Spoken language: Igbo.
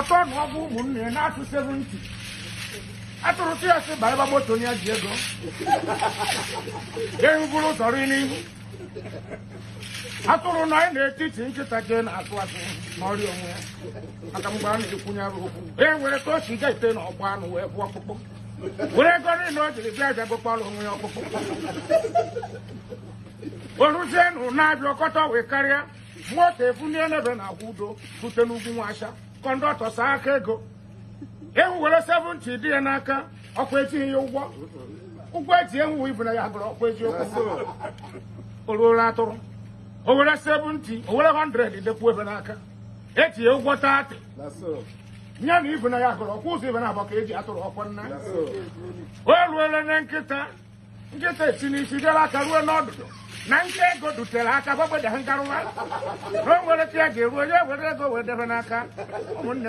Ọtọ na ọgwụ ụmụnne ya na-atụ 70. Atụrụ tụ ya sị ba ebe moto ya ji ego. Ewu buru ụzọ ri n'ihu. Atụrụ nọ anyị n'etiti, nkịta jee na-atụ atụ n'ọrịa onwe ya. Maka mgbe a na-ekwunye arụ okwu, e nwere ka o si ga ite na ọgba anụ wee bụ ọkpụkpụ. Were ego niile o jiri bịa bịa gokpọrọ onwe ya ọkpụkpụ. Oruzie nụ na-abịa ọkọtọ wee karịa moto ebulie n'ebe na-agwa udo rute n'ugwu Nwasha. Conductor saa aka ego. Ewu were 70 dị ya n'aka, ọkwa ejighị ya ụgwọ. Ụgwọ eji ewu ibu na ya gụrụ ọkwa eziokwu. O ruola atụrụ. O were 70, o were 100 dekwu ebe n'aka. Eji ya ụgwọ 30. Ya na ibu na ya gụrụ ọkwa ụzọ ibe na abụọ ka eji atụrụ ọkwa nna. O ruola na nkịta. Nkịta esi n'isi bịara aka ruo n'ọdụdụ. Na nke ego dutere aka gbagbede ha ngarụwa. Na o nwere ka ya ga-eruo ya were ego wee debe n'aka. Ụmụnne m.